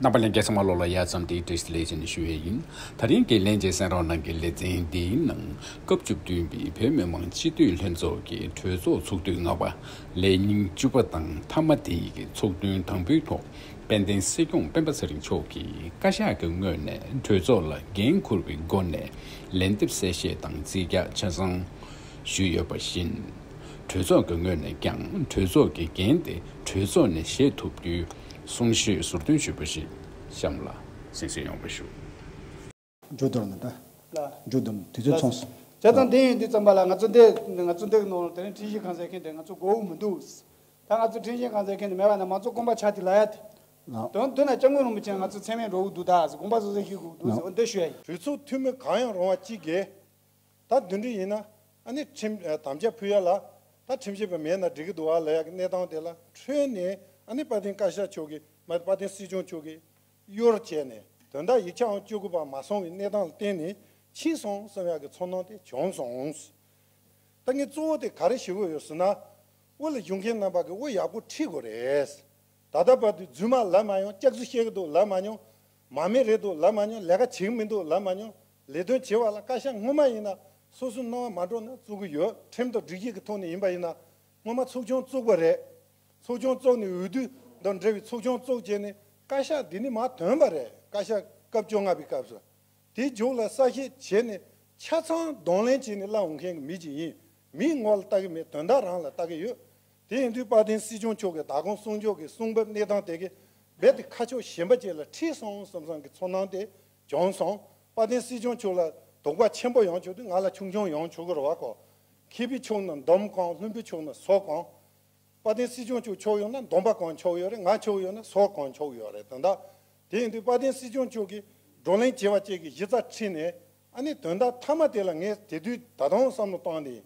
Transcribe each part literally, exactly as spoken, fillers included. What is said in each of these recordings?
རྣམ་པ་ལྷན་རྒྱས་ཚང་མ་ལོ་ལ་ཡ་ཙམ་དེའི་བཀྲ་ཤིས་བདེ་ལེགས་ཞུ་ཡས་ཡིན། ད་རིང་གི་ལྷན་རྒྱས་གསན་རོགས་གནང་གི་ལེ་ཚན་འདིའི་ནང་སྐབས་བཅུ་བདུན་པའི་བོད་མི་མང་སྤྱི་འཐུས་ལྷན་ཚོགས་ཀྱི་གྲོས་ཚོགས་ཚོགས་དུས་ལྔ་པ་ལས་ཉིན་བཅུ་པ་དང་མཐའ་མ་དེ་ཡི་ཚོགས་ཐུན་དང་པོའི་ཐོག་དཔལ་ལྡན་སྲིད་སྐྱོང་སྤེན་པ་ཚེ་རིང་མཆོག་གིས་བཀའ་ཤག་གི་ངོས་ནས་གྲོས་ཚོགས་ལ་འགན་འཁུར་བའི་སྒོ་ནས་ལན་འདེབས་གསལ་བཤད་དང་རྩིས་རྒྱག་ཆ་ཚང་ཞུས་ཡོད་པ་བཞིན། གྲོས་ཚོགས་ཀྱི་ངོས་ནས་ཀྱང་གྲོས་ཚོགས་ཀྱི་འགན་དེ་གྲོས་ཚོགས་ནས་བཞེས་ཐུབ་རྒྱུའི་གསུང་བཤད་ཟུར་འདོན་ཞུས་པ་ཞིག་གཤམ་ལ་གསན་གཟིགས་ཡོང་བ་ཞུ། མཇུག་བསྡོམས་ནི་ད། ལ། མཇུག་བསྡོམས་དུས་ཚོད་ལ། ཚོངས་སོང་། བྱས་ཙང་དེ་ཡིན་དུས་ཙམ་པ་ལ་ང་ཚོ་འདི་ང་ཚོ་འདི་གི་ནང་ལ་དེ་རིང་ཁྲིམས་ཞིབ་ཁང་ཟེར་མཁན་དེ་ང་ཚོ་དགོས་མི་འདུག་ད་ང་ཚོ་ཁྲིམས་ཞིབ་ཁང་ཟེར་མཁན་དེ་མེད་པ་ན་མང་གཙོ་རྐང་པ་ཆག་དེ་ལ་ཡ་དེ། ལགས། དོན་དོན་ན་སྐྱབས་མགོན་རིན་པོ་ཆེ་ང་ཚོ་མཚན་སྨད་འགྲོ་གི་འདུག་ད་ཟེར་དགོངས་པ་རྫོགས་ས་ཞུ་གི་འདུག་ཟེར། ལགས། འོ་འདི་ཞུ་ཡ་ཡིན། གྲོས་ཚོགས་འཐུས་མི་གང་ཡང་རུང་བ་གཅིག་གིས། ད་དེ་འདྲ་ཡིན་ན་ཨ་ནི་ཁྲིམས་ཨ་དམ་བཅའ་ཕུལ་ཡ་ལ་ད་ཁྲིམས་ཞིབ་པ་མེད་ན་འགྲིག་གི་འདུག་ཨ་ལབ་ཡ་གི་གནས་སྟངས་དེ་ལ་འཕྲོས་ནས་ཨ་ནི་དཔལ་ལྡན་བཀའ་ཤག་མཆོག་གིས་མ་དཔལ་ལྡན་སྲིད་སྐྱོང་མཆོག་གིས་གཡོར་བྱས་ནས་དོན་དག་ཡིག་ཆའང་བཅུ་དགུ་པ་མ་སོང་བའི་གནས་སྟངས་ལ་བརྟེན་ནས་ཕྱིན་སོང་བསམ་ཡ་གི་ཚོར་སྣང་དེ་བྱུང་སོང་། ད་ངས་གཙོ་བོ་དེ་ག་རེ་ཞུ་གི་ཡོད་ཟེར་ན། དབུ་ལ་བཞུགས་མཁན་རྣམ་པ་གིས་དབུ་ཡག་པོ་ཁྲིད་དགོས་རེད། ད་ལྟ་བར་དུ་རྫུན་མ་ལབ་མ་མྱོང་། སྐྱག་རྫུན་བཤད་གི་འདུག་ལབ་མ་མྱོང་། མ་མེད་རེད་འདུག་ལབ་མ་མྱོང་། ལས་ཀ་བྱེད་གི་མི་འདུག་ལབ་མ་མྱོང་། ལས་དོན་བྱེད་པ་ལ་བཀའ་ཤག་སྔོན་མ་ཡིན་ན་སོ་སོའི་སྣང་བ་མ་འགྲོ་ན་བཙུགས་གི་ཡོད། ཁྲིམས་དང་སྒྲིག་གཞི་གི་ཐོག་ནས་ཡིན་པ་ཡིན་ན་སྔོན་མ་ཚོགས་ཆུང་བཙུགས་པ་རེད། ཚོགས་ཆུང་བཙུགས་ནས་འོས་བསྡུ་དང་འབྲེལ་བའི་ཚོགས་ཆུང་བཙུགས་བྱས་ནས་བཀའ་ཤག་འདི་ནས་མར་ཐོན་པ་རེད། བཀའ་ཤག་སྐབས་བཅོ་ལྔ་པའི་སྐབས་སུ། དེའི་མཇུག་ལ་གསལ་བཤད་བྱས་ནས་ཆ་ཚང་གདོང་ལེན་བྱས་ནས་སླེབས་འོང་མཁན་གྱི་མི་ཅིག་ཡིན། མིའི་ངོ་ལ་ལྟ་གི་མེད། དོན་དག་རང་ལ་ལྟ་གི་ཡོད། དེ་ཡིན་དུས་དཔལ་ལྡན་སྲིད་སྐྱོང་མཆོག་གི་ད་དགོང་གསུང་ཆོག་གི་གསུང་འབབ་གནས་སྟངས་དེ་གི་རྦད་དེ་ཁ་ཕྱོགས་གཞན་པ་ཅིག་ལ་ཁྲིད་སོང་བསམ་བསམ་གི་ཚོར་སྣང་དེ་བྱུང་སོང་། དཔལ་ལྡན་སྲིད་སྐྱོང་མཆོག་ལ་དོགས་པ་ཆེན་པོ་ཡོང་ཆོག་དུས་ང་ལ་ཆུང་ཆུང་ཡོང་ཆོག་གི་རེད་བ་ཁོ། མཁས་པའི་ཕྱོགས་ན་འདོམས་གང་། ལྷུན་པོའི་ཕྱོགས་ན་ཟོག་གང་། དཔལ་ལྡན་སྲིད་སྐྱོང་མཆོག་ཕྱོགས་ཡོང་ན་སྡོམ་པ་གང་ཆོག་ཡོད་རེད། ང་ཕྱོགས་ཡོང་ན་ཟོག་གང་ཆོག་ཡོད་རེད། དོན་དག་དེ་ཡིན་དུས་དཔལ་ལྡན་སྲིད་སྐྱོང་མཆོག་གིས་བགྲོ་གླེང་བྱས་པ་བཅས་ཀྱི་གཞི་རྩ་ཁྲིད་ནས་ཨ་ནི་དོན་དག་མཐའ་མ་དེ་ལ་ངས་དེ་དུས་ད་དུང་བསམ་བློ་བཏང་ནས་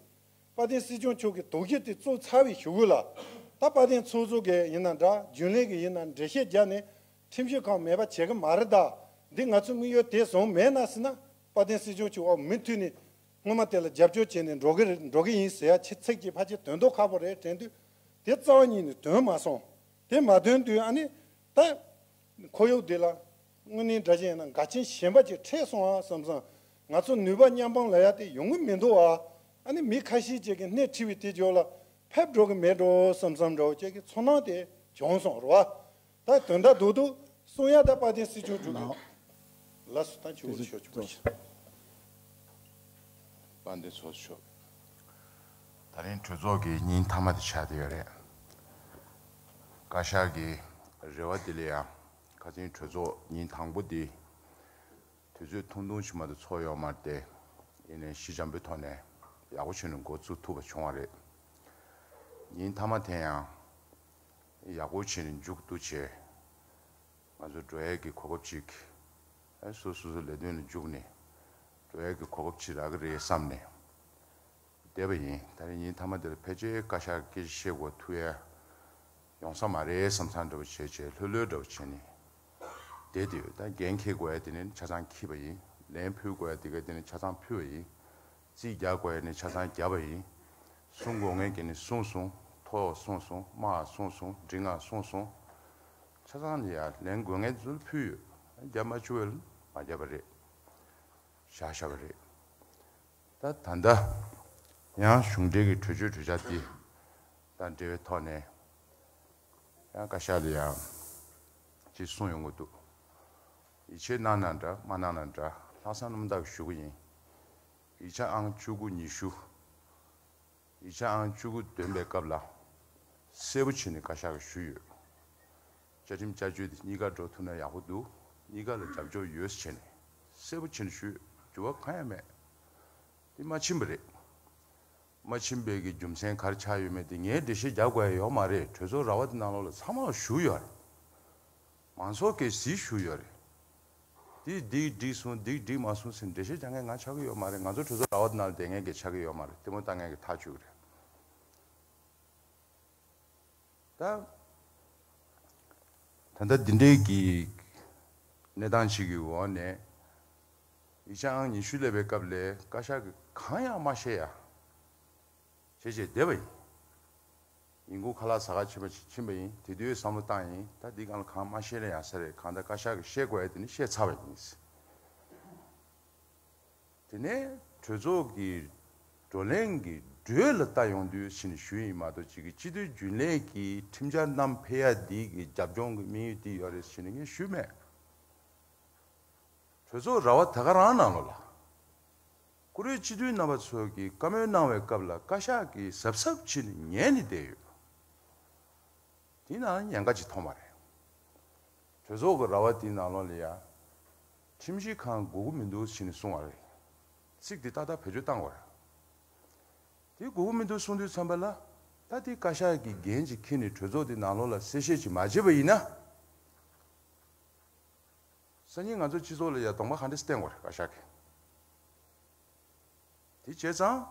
དཔལ་ལྡན་སྲིད་སྐྱོང་མཆོག་གིས་དོགས་གཞི་དེ་བཙུགས་ཚར་བའི་གཞུག་གུ་ལ་ད་དཔལ་ལྡན་ཚོགས་གཙོ་གིས་ཡིན་ན་འདྲ། རྒྱུན་ལས་ཀྱིས་ཡིན་ན་འགྲེལ་བཤད་བརྒྱབ་ནས་ཁྲིམས་ཞིབ་ཁང་མེད་པ་བྱེད་གི་མ་རེད། ད་འདི་ང་ཚོ་དམིགས་ཡུལ་དེ་བཟུང་མེད་ན་ཟེར་ན་དཔལ་ལྡན་སྲིད་སྐྱོང་མཆོག་འོ་མུ་མཐུད་ནས། སྔོན་མ་དེ་ལ་རྒྱབ་སྐྱོར་བྱས་ནས་འགྲོ་གི་རེད། འགྲོ་གི་ཡིན་ཟེར་ཡ་ཆེ་ཚིག་ཅིག་ཕལ་ཆེར་དོན་དོ་ཁག་པོ་རེད་དྲན་དུས། དེ་རྩ་བ་ཉིད་ནས་དོན་མ་སོང་། དེ་མ་དོན་དུས་ཨ་ནི་ད་ཁོར་ཡུག་འདི་ལ་དངོས་གནས་འདྲ་ཅན་ཡིན་ན་འགལ་རྐྱེན་གཞན་པ་ཅིག་འཕྲད་སོང་ཨ་བསམ་སོང་། ང་ཚོ་ནུས་པ་མཉམ་སྤུངས་ལ་ཡ་དེ་ཡོང་གི་མི་འདུག་ཨ། ཨ་ནི་མི་ཁ་ཤས་ཅིག་གིས་སྣེ་ཁྲིད་པའི་དེ་ཇོ་ལ་ཕེབས་འགྲོ་གི་མེད་འགྲོ་བསམ་བསམ་འདྲ་བོ་ཅིག་གི་ཚོར་སྣང་དེ་བྱུང་སོང་རེད་བ། ད་དོན་དག་རྡོག་རྡོག་གསུང་ཡ་ད་དཔལ་ལྡན་སྲིད་སྐྱོང་མཆོག་གི། ལགས། ལགས་སོ། ད་ཆུ་བོ་ཆོག་ཆུ་བོ་ཆོག་དཔལ་ལྡན་ཚོགས་གཙོ་མཆོག་ད་རིང་གྲོས་ཚོགས་ཀྱི་ཉིན་མཐའ་མ་དེ་ཆགས་བསྡད་ཡོད་རེད། བཀའ་ཤག་གི་རེ་བ་དེ་ལ་ཡང་ཁ་སང་གྲོས་ཚོགས་ཉིན་དང་པོ་དེ་དུས་ཚོད་ཐུང་ཐུང་ཞིག་མ་གཏོགས་ཚོགས་ཡོད་མ་རེད་དེ། ཡིན་ནའི་ཞི་འཇམ་པོའི་ཐོག་ནས་ཡག་པོ་བྱས་ནས་འགོ་བཙུགས་ཐུབ་པ་བྱུང་བ་རེད། ཉིན་མཐའ་མ་དེ་ཡང་ཡག་པོ་བྱས་ནས་མཇུག་བསྡུ་བྱས། ང་ཚོ་འགྲོ་ཡས་ཀྱི་གོ་སྐབས་ཅིག་ཨ་སོ་སོ་སོ་ལས་དོན་ལ་འཇུག་ནས་འགྲོ་ཡས་ཀྱི་གོ་སྐབས་ཅིག་རག་གི་རེད་བསམ་ནས་བསྡད་པ་ཡིན། ད་རིང་ཉིན་མཐའ་མ་དེར་ཕལ་ཆེར་བཀའ་ཤག་སྐད་ཆ་བཤད་དགོས་ཐུག་ཡ་ཡོང་ས་མ་རེད་བསམ་བསམ་འདྲ་བོ་བྱས་བྱས་ལྷོད་ལྷོད་འདྲ་བོ་བྱས་ནས་བསྡད་དུས། ད་འགན་འཁྱེར་དགོས་ཡ་དེ་ནི་ཆ་ཚང་འཁྱེར་བ་ཡིན། ལན་ཕུལ་དགོས་ཡ་དེ་ག་དེ་ནི་ཆ་ཚང་ཕུལ་བ་ཡིན། རྩིས་རྒྱག་དགོས་ཡ་ནི་ཆ་ཚང་བརྒྱབ་པ་ཡིན། གསུང་དགོས་ངེས་ཀྱི་ནི་གསུངས་སོང་། མཐོ་གསུངས་སོང་། དམའ་གསུངས་སོང་། འབྲིང་ང་གསུངས་སོང་། ཆ་ཚང་ནས་ཡར་ལན་དགོས་ངེས་ཚུར་ཕུལ་ཡོད། བརྒྱབ་མ་བཅུག་པ་ལ་མ་བརྒྱབ་པ་རེད། བཞག་བཞག་པ་རེད། ད་ད་ལྟ་ཡང་གཞུང་འབྲེལ་གྱི་གྲོས་ཆོད་གྲོས་འཆར་འདི་དང་འབྲེལ་བའི་ཐོག་ནས་ཡང་བཀའ་ཤག་ལ་ཡང་ཅིག་གསུངས་ཡོང་གི་འདུག་ཡིད་ཆེས་གནང་ན་འདྲ་མ་གནང་ན་འདྲ་ལྷག་བསམ་རྣམ་དག་ཞུ་གི་ཡིན། ཡིག་ཆ་ཨང་བཅུ་དགུ་ཉི་ཤུ། ཡིག་ཆ་ཨང་བཅུ་དགུ་འདོན་པའི་སྐབས་ལ་གསལ་པོ་བྱས་ནས་བཀའ་ཤག་གིས་ཞུས་ཡོད། བཅའ་ཁྲིམས་བསྐྱར་བཅོས་དེ་གཉིས་ཀ་འགྲོ་ཐུབ་ན་ཡག་པོ་འདུག་གཉིས་ཀ་ལ་རྒྱབ་སྐྱོར་ཡོད་ཟེར་བྱས་ནས་གསལ་པོ་བྱས་ནས་ཞུས་ཡོད། འགྱུར་བ་གང་ཡང་མེད། དེ་མ་ཕྱིན་པ་རེད། མ་ཕྱིན་པའི་གི་རྒྱུ་མཚན་ག་རེ་ཆགས་ཡོད་མེད་དེ་ངས་འགྲེལ་བཤད་རྒྱག་དགོས་ཡ་ཡོད་མ་རེད། གྲོས་ཚོགས་ར་བ་དེ་ནང་ལོགས་ལ་ཚང་མ་ལ་ཞུས་ཡོད་རེད། མང་ཚོགས་ཀྱིས་གཟིགས་ཞུས་ཡོད་རེད། དེ་འདི་འགྲིག་སོང་། འདི་འགྲིག་མ་སོང་ཟེར་འགྲེལ་བཤད་རྒྱག་མཁན་ང་ཆགས་ཀྱི་ཡོད་མ་རེད། ང་ཚོ་གྲོས་ཚོགས་ར་བ་དེ་ནང་ལ་བསྡད་མཁན་གྱི་ཆགས་ཀྱི་ཡོད་མ་རེད། ལྟད་མོ་ལྟ་མཁན་གྱི་ཐག་ཆོད་ཀྱི་རེད། ད་ད་ལྟ་འདི་འདྲའི་གི་གནས་སྟངས་ཤིག་གི་འོག་ནས་ཡིག་ཆ་ཨང་ཉི་ཤུ་སླེབས་པའི་སྐབས་ལ་བཀའ་ཤག་གིས་གང་ཡང་མ་བཤད་ཡ་བྱས་བྱས་བསྡད་པ་ཡིན། ཉིན་གུང་ཁ་ལག་ཟ་ག་ཕྱིན་པ་ཕྱིན་པ་ཡིན། དེ་དུས་བསམ་བློ་བཏང་ཡིན། ད་འདི་སྒང་ལ་གང་མ་བཤད་ན་ཡང་ས་རེད། གང་ལྟར་བཀའ་ཤག་གིས་བཤད་དགོས་ཡ་དེ་ནི་བཤད་ཚར་བ་ཡིན། དེ་ནས་གྲོས་ཚོགས་ཀྱི་བགྲོ་གླེང་གི་འགྲོས་ལ་ལྟ་ཡོང་དུས་ཕྱིན་ཞུས་ཡིན་མ་གཏོགས། གཅིག་གི་སྤྱི་འཐུས་རྒྱུན་ལས་ཀྱི་ཁྲིམས་འཆར་བསྣམས་ཕེབས་ཡ་འདི་གི་རྒྱབ་ལྗོངས་ཀྱི་དམིགས་ཡུལ་འདི་ཡོད་རེད་ཟེར་ནས་ངས་ཞུས་མེད། གྲོས་ཚོགས་ར་བ་ད་ག་རང་ནང་ལོགས་ལ་བཀུར་འོས་སྤྱི་འཐུས་རྣམ་པ་ཚོ་གིས་བཀའ་མོལ་གནང་བའི་སྐབས་ལ་བཀའ་ཤག་གིས་གཟབ་གཟབ་བྱས་ནས་ཉན་ནས་བསྡད་ཡོད། དེའི་ནང་ཉེན་ཁ་ཅིག་མཐོང་བ་རེད། གྲོས་ཚོགས་ཀྱི་ར་བ་དེའི་ནང་ལོགས་ལ་ཡ་ཁྲིམས་ཞིབ་ཁང་དགོས་ཀྱི་མི་འདུག་ཟེར་ནས་གསུངས་པ་རེད། ཚིག་དེ་ཏག་ཏག་བེད་སྤྱོད་བཏང་དགོས་རེད། དེ་དགོས་ཀྱི་མི་འདུག་གསུངས་དུས་ཙམ་པ་ལ། ད་དེ་བཀའ་ཤག་གིས་འགན་ཅིག་འཁྱེར་ནས་གྲོས་ཚོགས་དེ་ནང་ལོགས་ལ་གསལ་བཤད་ཅིག་མ་བྱས་པ་ཡིན་ན། སང་ཉིན་ང་ཚོ་སྤྱི་ཚོགས་ལ་ཡ་གདོང་པ་ག་འདྲ་བསྟན་དགོས་རེད་བཀའ་ཤག་གིས། དེ་བྱས་ཙང་།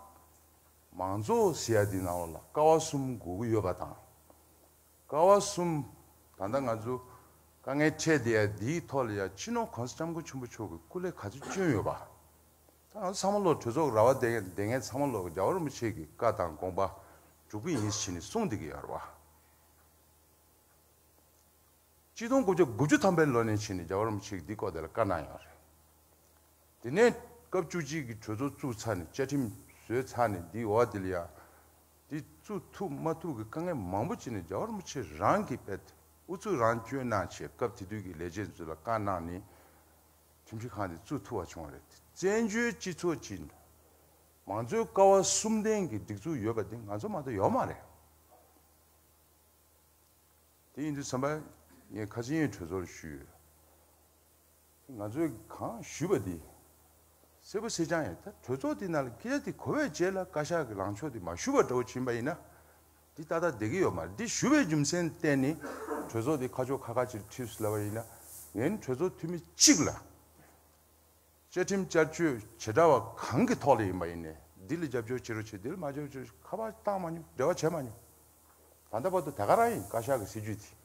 མང་གཙོ་ཟེར་ཡ་དེ་ནང་ལོགས་ལ་ཀ་བ་གསུམ་དགོས་ཀྱི་ཡོད་པ་དང་། ཀ་བ་གསུམ། ད་ལྟ་ང་ཚོ་དཀའ་ངལ་འཕྲད་བསྡད་ཡ་འདིའི་ཐོག་ལ་ཡ་སྤྱི་ནོར་གོང་ས་སྐྱབས་མགོན་ཆེན་པོ་མཆོག་གིས་སྐུ་ལས་ག་ཚོད་བསྐྱོན་ཡོད་པ། ད་ང་ཚོ་ཚང་མ་ལོག་གྲོས་ཚོགས་ར་བ་བསྡད་མཁན་ཚང་མ་ལོག་རྒྱལ་བ་རིན་པོ་ཆེ་གི་བཀའ་དང་དགོངས་པ་སྒྲུབ་ཀྱི་ཡིན་ཟེར་ནས་གསུངས་བསྡད་ཀྱི་ཡོད་རེད་བ། ཆིག་སྟོང་དགུ་བརྒྱ་དགུ་བཅུ་ཐམ་པའི་ལོ་ནས་བྱས་ནས་རྒྱལ་བ་རིན་པོ་ཆེ་གིས་འདི་སྐོར་དེ་ལ་བཀའ་གནང་ཡོད་རེད། དེ་ནས་སྐབས་བཅུ་གཅིག་གི་གྲོས་ཚོགས་བཙུགས་ཚར་ནས་བཅའ་ཁྲིམས་བཟོས་ཚར་ནས་འདི་འོག་དེ་ལ་ཡ། འདི་བཙུགས་ཐུབ་མ་ཐུབ་ཀྱི་དཀའ་ངལ་མང་པོ་བྱས་ནས་རྒྱལ་བ་རིན་པོ་ཆེ་རང་གིས་དཔེ་ཨུ་ཚུགས་རང་བསྐྱོན་གནང་བྱས། སྐབས་དེ་དུས་ཀྱི་ལས་བྱེད་ཚོ་ལ་བཀའ་གནང་ནས་ཁྲིམས་ཞིབ་ཁང་དེ་བཙུགས་ཐུབ་པ་བྱུང་བ་རེད། བཙན་བྱོལ་སྤྱི་ཚོགས་ཀྱི་མང་གཙོའི་ཀ་བ་གསུམ་ལྡན་གྱི་སྒྲིག་འཛུགས་ཡོད་པ་དེ་ང་ཚོ་མ་གཏོགས་ཡོད་མ་རེད། དེ་ཡིན་དུས་ཙམ་པ། ངས་ཁ་སང་ཡང་གྲོས་ཚོགས་ལ་ཞུས་ཡོད། ང་ཚོས་གང་ཞུས་པ་དེ་གསལ་པོ་གསལ་རྐྱང་ཡིན། ད་གྲོས་ཚོགས་དེ་ནང་ལ་སྐད་ཆ་དེ་གོ་བའི་རྗེས་ལ་བཀའ་ཤག་གི་ལངས་ཕྱོགས་དེ་མ་ཞུས་པ་འདྲ་བོ་ཕྱིན་པ་ཡིན་ན། འདི་ཏག་ཏག་བསྡད་ཀྱི་ཡོད་མ་རེད། འདི་ཞུ་བའི་རྒྱུ་མཚན་བརྟེན་ནས་གྲོས་ཚོགས་དེ་ཁ་ཕྱོགས་ཁ་ཁ་ཅིག་ཁྲིད་སོང་ལབ་པ་ཡིན་ན། ངས་གྲོས་ཚོགས་འཐུས་མི་གཅིག་ལ་བཅའ་ཁྲིམས་བསྐྱར་བཅོས་བྱེ་བྲག་པ་གང་གི་ཐོག་ལ་ཡིན་པ་ཡིན་ནའི་འདི་ལ་རྒྱབ་སྐྱོར་བྱེད་རོགས་བྱེད། འདི་ལ་མ་རྒྱབ་སྐྱོར། ཁ་པར་བཏང་མ་མྱོང་། འབྲེལ་བ་བྱས་མ་མྱོང་། ད་ལྟ་བར་དུ་དེ་ག་རང་ཡིན། བཀའ་ཤག་གི་སྲིད་ཇུས་དེ།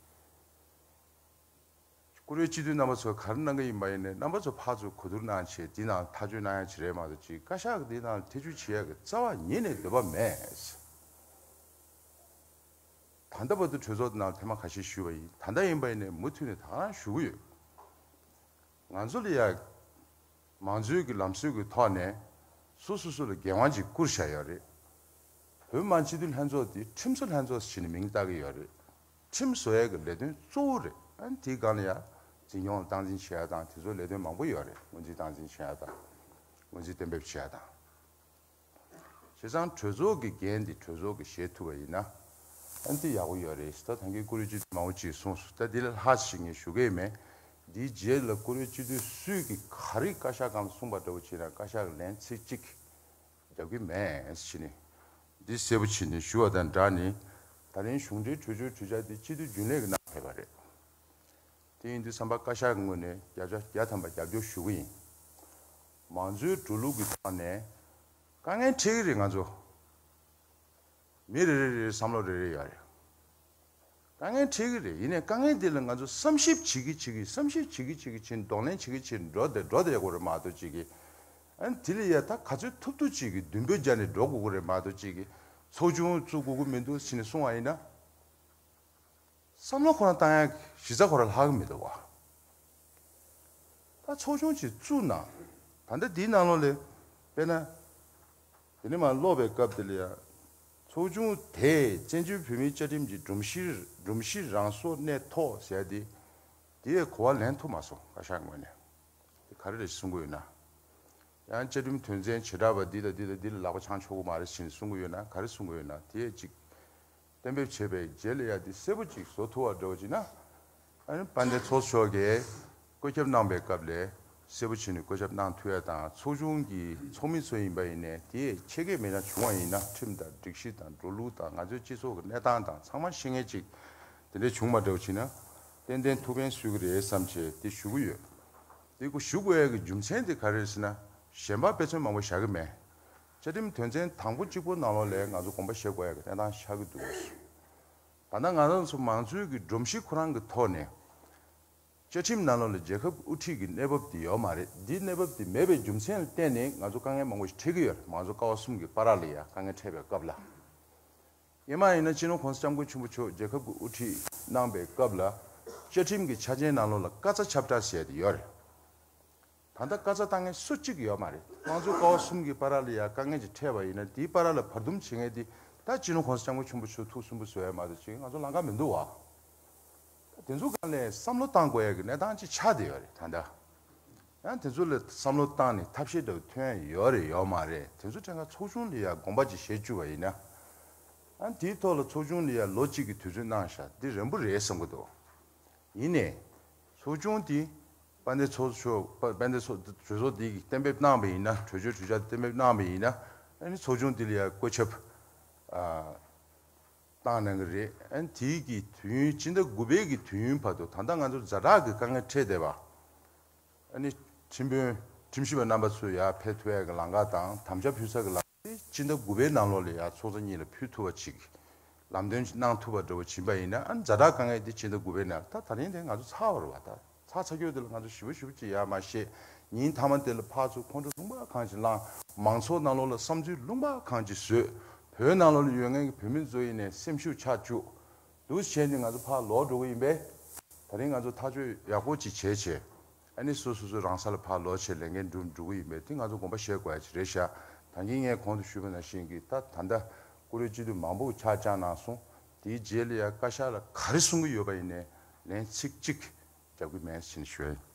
བཀུར་འོས་སྤྱི་འཐུས་རྣམ་པ་ཚོ་ག་རེ་གནང་གི་ཡིན་པ་ཡིན་ནའི་རྣམ་པ་ཚོ་ཕར་ཚུར་གོ་བསྡུར་གནང་བྱས་འདི་ནང་ཐག་གཅོད་གནང་ཡ་ཅིག་རེད་མ་གཏོགས། ཅིག་བཀའ་ཤག་གིས་འདི་ནང་ཐེ་བྱུས་བྱེད་ཡ་གི་རྩ་བ་ཉིད་ནས་འདོད་པ་མེད། ད་ལྟ་བར་དུ་གྲོས་ཚོགས་ནང་ཐེངས་མ་ཁ་ཤས་ཞུས་པ་ཡིན། ད་ལྟ་ཡིན་པ་ཡིན་ནའི་མུ་མཐུད་ནས་ད་ག་རང་ཞུ་གི་ཡོད། ང་ཚོ་ལ་ཡ་མང་གཙོའི་གི་ལམ་སྲོལ་གི་ཐོག་ནས་སོ་སོ་སོ་ལ་འགན་དབང་ཅིག་བསྐུར་བཞག་ཡོད་རེད། བོད་མི་མང་སྤྱི་འཐུས་ལྷན་ཚོགས་དེ་ཁྲིམས་བཟོ་ལྷན་ཚོགས་ཟེར་ནས་མིང་བཏགས་ཀྱི་ཡོད་རེད། ཁྲིམས་བཟོ་ཡས་ཀྱི་ལས་དོན་གཙོ་བོ་རེད། ཨ་ནི་དེའི་སྒང་ལ་ཡ་འཛིན་སྐྱོང་ལ་སྟངས་འཛིན་བྱེད་ཡ་དང་དེ་ཚོ་ལས་དོན་མང་པོ་ཡོད་རེད། སྔོན་རྩིས་སྟངས་འཛིན་བྱེད་ཡ་དང་། སྔོན་རྩིས་གཏན་འབེབས་བྱེད་ཡ་དང་། བྱས་ཙང་གྲོས་ཚོགས་ཀྱི་འགན་འདི་གྲོས་ཚོགས་ཀྱིས་བཞེས་ཐུབ་པ་ཡིན་ན། ཨ་ནི་དེ་ཡག་པོ་ཡོད་རེད། ད་ཐང་གི་བཀུར་འོས་སྤྱི་འཐུས་མང་པོ་ཅིག་གསུངས་སོང་། ད་འདི་ལས་ལྷག་ཅིག་ངས་ཞུ་གི་མེད། འདིའི་རྗེས་ལ་བཀུར་འོས་སྤྱི་འཐུས་སུས་ཀྱིས་ག་རེ་བཀའ་ཤག་སྒང་ལ་གསུངས་པ་འདྲ་བོ་བྱས་ན་བཀའ་ཤག་ལན་ཚིག་གཅིག་རྒྱབ་ཀྱི་མེད་ཟེར་ནས། འདི་གསལ་པོ་བྱས་ནས་ཞུ་བ་དང་སྦྲགས་ནས། ད་རིང་གཞུང་འབྲེལ་གྲོས་ཆོད་གྲོས་འཆར་འདི་སྤྱི་འཐུས་རྒྱུན་ལས་ཀྱིས་གནང་ཕེབས་པ་རེད། དེ་ཡིན་དུས་ཙམ་པ་བཀའ་ཤག་གི་ངོས་ནས་བརྒྱ་ཆ་བརྒྱ་ཐམ་པ་རྒྱབ་སྐྱོར་ཞུ་གི་ཡིན། མང་གཙོའི་འགྲོ་ལུགས་ཀྱི་ཐོག་ནས་དཀའ་ངལ་འཕྲད་ཀྱི་རེད། ང་ཚོ་མི་རེ་རེ་རེ་བསམ་བློ་རེ་རེ་ཡོད་རེད། དཀའ་ངལ་འཕྲད་ཀྱི་རེད། ཡིན་ནའི་དཀའ་ངལ་འདི་ལ་ང་ཚོ་བསམ་ཞིབ་བྱེད་ཀྱི་བྱེད་ཀྱི་བསམ་ཞིབ་བྱེད་ཀྱི་བྱེད་ཀྱི་བྱེད། གདོང་ལེན་བྱེད་ཀྱི་བྱེད། འགྲོ་བསྡད་འགྲོ་བསྡད་དགོས་རེད་མ་གཏོགས། ཅིག་གི་ཨ་ནི་དེ་ལ་ཡ་ད་ག་ཚོད་ཐུབ་ཐུབ་ཅིག་གི་མདུན་སྤོས་སྦྱར་ནས་འགྲོ་དགོས་ཀྱི་རེད་མ་གཏོགས། ཅིག་གི་ཚོགས་ཆུང་བཙུགས་དགོས་ཀྱི་མི་འདུག་ཟེར་ནས་གསུངས་པ་ཡིན་ན། བསམ་བློ་ཁོ་རང་བཏང་ཡག་གཞི་རྩ་ཁོ་རང་ལྷག་གི་མི་འདུག་བ། ད་ཚོགས་ཆུང་ཅིག་བཙུགས་ན། ད་ལྟ་འདིའི་ནང་ལོགས་ལ་དཔེར་ན། དེ་ནས་མར་ཀློག་པའི་སྐབས་དེ་ལ་ཡ། ཚོགས་ཆུང་དེས་བཙན་བྱོལ་བོད་མིའི་བཅའ་ཁྲིམས་ཀྱི་སྒྲོམ་གཞིར་སྒྲོམ་གཞི་རང་སོར་གནས་ཐོག་ཟེར་ཡ་དེ། དེ་ཡས་གོ་བ་ལེན་ཐུབ་མ་སོང་བཀའ་ཤག་ངོས་ནས། དེ་ག་རེ་རེད་གསུང་གི་ཡོད་ན། ཡང་བཅའ་ཁྲིམས་དོན་ཚན་བྱེ་བྲག་པ་འདི་དང་འདི་དང་འདི་ལ་ལག་པ་འཆང་ཆོག་གི་མ་རེད་ཟེར་ནས་གསུང་གི་ཡོད་ན། ག་རེ་གསུང་གི་ཡོད་ན། དེ་ཡས་ཅིག་གཏན་འབེབས་བྱས་པའི་རྗེས་ལ་ཡ་འདི་གསལ་པོ་ཅིག་བཟོ་ཐུབ་པ་འདྲ་བོ་ཅིག་ན། ཨ་ནི་དཔལ་ལྡན་ཚོགས་གཙོ་མཆོག་གིས་བཀོད་ཁྱབ་གནང་པའི་སྐབས་ལ་གསལ་པོ་བྱས་ནས་བཀོད་ཁྱབ་གནང་ཐུབ་ཡ་དང་། ཚོགས་ཆུང་གི་ཚོགས་མི་ཚོ་ཡིན་པ་ཡིན་ནའི་དེ་ཡས་ཆེ་གེ་མེད་ན་བྱུང་བ་ཡིན་ན། ཁྲིམས་དང་སྒྲིག་གཞི་དང་འགྲོ་ལུགས་དང་ང་ཚོའི་སྤྱི་ཚོགས་ཀྱི་གནས་སྟངས་དང་ཚང་མ་ཤེས་མཁན་ཅིག་དེ་འདྲ་བྱུང་མ་འདྲ་བོ་ཅིག་ན། ཏན་ཏན་ཐུགས་ཕན་གསོས་ཀྱི་རེད་བསམ་བྱས་དེ་ཞུ་གི་ཡོད། དེ་ཁོ་ཞུ་དགོས་ཡ་གི་རྒྱུ་མཚན་དེ་ག་རེ་རེད་ཟེར་ན། གཞན་པ་དཔེ་མཚོན་མང་པོ་བཞག་གི་མེད། བཅའ་ཁྲིམས་དོན་ཚན་དང་པོ་གཅིག་པོ་ནང་ལོགས་ལ་ང་ཚོ་དགོངས་པ་བཞེས་དགོས་ཡ་གི་གནས་སྟངས་ཆགས་ཀྱི་འདུག། ད་ལྟ་ང་རང་ཚོ་མང་གཙོའི་གི་སྒྲོམ་གཞི་ཁོ་རང་གི་ཐོག་ནས། བཅའ་ཁྲིམས་ནང་ལོགས་ལ་རྒྱལ་ཁབ་དབུ་ཁྲིད་ཀྱི་གནས་བབ་དེ་ཡོད་མ་རེད། འདིའི་གནས་བབ་དེ་མེད་པའི་རྒྱུ་མཚན་ལ་བརྟེན་ནས་ང་ཚོ་དཀའ་ངལ་མང་པོ་ཞིག་འཕྲད་ཀྱི་ཡོད་རེད། མང་གཙོ་ཀ་བ་གསུམ་གྱི་བར་ལ་ཡ་དཀའ་ངལ་འཕྲད་པའི་སྐབས་ལ། སྔོན་མ་ཡིན་ན་སྤྱི་ནོར་༸གོང་ས་༸སྐྱབས་མགོན་ཆེན་པོ་མཆོག་རྒྱལ་ཁབ་ཀྱི་དབུ་ཁྲིད་གནང་པའི་སྐབས་ལ། བཅའ་ཁྲིམས་ཀྱི་ཆ་རྐྱེན་ནང་ལོགས་ལ་བཀའ་རྩ་ཁྱབ་བསྒྲགས་ཟེར་ཡ་དེ་ཡོད་རེད། ད་ལྟ་བཀའ་རྩ་བཏང་མཁན་སུ་གཅིག་ཡོད་མ་རེད། དམངས་གཙོའི་ཀ་བ་གསུམ་གྱི་བར་ལ་ཡ་དཀའ་ངལ་ཅིག་འཕྲད་པ་ཡིན་ན། དེའི་བར་ལ་བར་འདུམ་བྱེད་མཁན་དེ་ད་སྤྱི་ནོར་༸གོང་ས་༸སྐྱབས་མགོན་ཆེན་པོ་མཆོག་ཐུགས་སུན་པོ་བཟོ་ཡ་མ་གཏོགས་ཅིག་ང་ཚོ་ལམ་ཁ་མི་འདུག་བ། དེ་ཚོ་སྒང་ལ་བསམ་བློ་བཏང་དགོས་ཡ་གི་གནས་སྟངས་ཅིག་ཆགས་བསྡད་ཡོད་རེད་ད་ལྟ། ཡང་དེ་ཚོ་ལ་བསམ་བློ་བཏང་ནས་ཐབས་ཤེས་འདྲ་བོ་ཐོན་ཡ་ཡོད་རེད་ཡོད་མ་རེད། དེ་ཚོ་ཕྲན་ཁ་ཚོགས་ཆུང་ལ་ཡ་དགོངས་པ་ཅིག་བཞེས་བཅུག་པ་ཡིན་ན། ཨ་དེའི་ཐོག་ལ་ཚོགས་ཆུང་ལ་ཡ་ལོ་གཅིག་གི་དུས་ཚོད་གནང་བཞག་འདི་རན་པོ་རེད་བསམ་གི་འདུག་ཡིན་ནའི། ཚོགས་ཆུང་དེ་དཔལ་ལྡན་ཚོགས་གཙོ་མཆོག་དཔལ་ལྡན་ཚོགས་གྲོས་ཚོགས་དེ་གིས་གཏན་འབེབས་གནང་བ་ཡིན་ན། གྲོས་ཆོད་གྲོས་འཆར་གཏན་འབེབས་གནང་བ་ཡིན་ན། ཨ་ནི་ཚོགས་ཆུང་དེ་ལ་ཡ་བཀོད་ཁྱབ་ཨ་བཏང་གནང་གི་རེད། ཨ་ནི་དེའི་གི་དུས་ཡུན་སྤྱི་ཟླ་དགུ་པའི་གི་དུས་ཡུན་བར་དུ། ད་ལྟ་ང་ཚོར་ཛ་དྲག་གི་དཀའ་ངལ་འཕྲད་བསྡད་པ། ཨ་ནི་ཁྲིམས་དཔོན་ཁྲིམས་ཞིབ་པ་རྣམ་པ་ཚོ་ཡར་ཕེབས་ཐུབ་ཡ་གི་ལམ་ཁ་དང་དམ་བཅའ་ཕུལ་ས་གི་ལམ་ཁ་དེ་སྤྱི་ཟླ་དགུ་པའི་ནང་ལོགས་ལ་ཡར་ཚོགས་གཙོ་གཉིས་ལ་ཕུལ་ཐུབ་པ་ཅིག་ལམ་སྟོན་གནང་ཐུབ་པ་འདྲ་བོ་བྱིན་པ་ཡིན་ན། ཨ་ཛ་དྲག་དཀའ་ངལ་དེ་སྤྱི་ཟླ་དགུ་པའི་ནང་། ད་ད་རིང་དེ་ང་ཚོ་ཚར་བ་རེད་བ། ད་ཚར་ཚར་རྒྱུ་དེ་ལ་ང་ཚོ་ཞེ་པོ་ཞེ་པོ་ཅིག་ཡར་མར་བཤད། ཉིན་མཐའ་མ་དེ་ལ་ཕར་ཚུར་ཁོང་ཁྲོ་ལུང་པ་གང་ཅིག་བསླངས། མང་ཚོགས་ནང་ལོགས་ལ་བསམ་ཚུལ་ལུང་པ་གང་ཅིག་བཟོས། བོད་ནང་ལོགས་ལ་ཡོད་མཁན་གྱི་བོད་མི་ཚོ་ཡིན་ནའི་སེམས་ཤུགས་ཆག་བཅུག་འདུག་བྱས་ནས་ང་ཚོ་ཕར་ལོག་འགྲོ་གི་ཡིན་པས། ད་རིང་ང་ཚོ་ཐག་གཅོད་ཡག་པོ་ཅིག་བྱས་བྱས། ཨ་ནི་སོ་སོ་སོ་རང་ས་ལ་ཕར་ལོག་བྱས་ལས་འགན་སྒྲུབ་འགྲོ་གི་ཡིན་པས། དེ་ང་ཚོ་དགོངས་པ་བཞེས་དགོས་ཡ་ཅིག་རེད་ཤག་ད་གིན་ངས་གོང་དུ་ཞུས་པ་ནང་བཞིན་གྱི་ད་ད་ལྟ་ཀུ་རེ་སྤྱི་འཐུས་མང་པོ་ཆ་བཅངས་གནང་སོང་། དེའི་རྗེས་ལ་ཡ་བཀའ་ཤག་ལ་ག་རེ་གསུང་གི་ཡོད་པ་ཡིན་ནའི་ལན་ཚིག་གཅིག་རྒྱབ་གི་མེད་ཟེར་ནས་ཞུ་ཡ་ཡིན།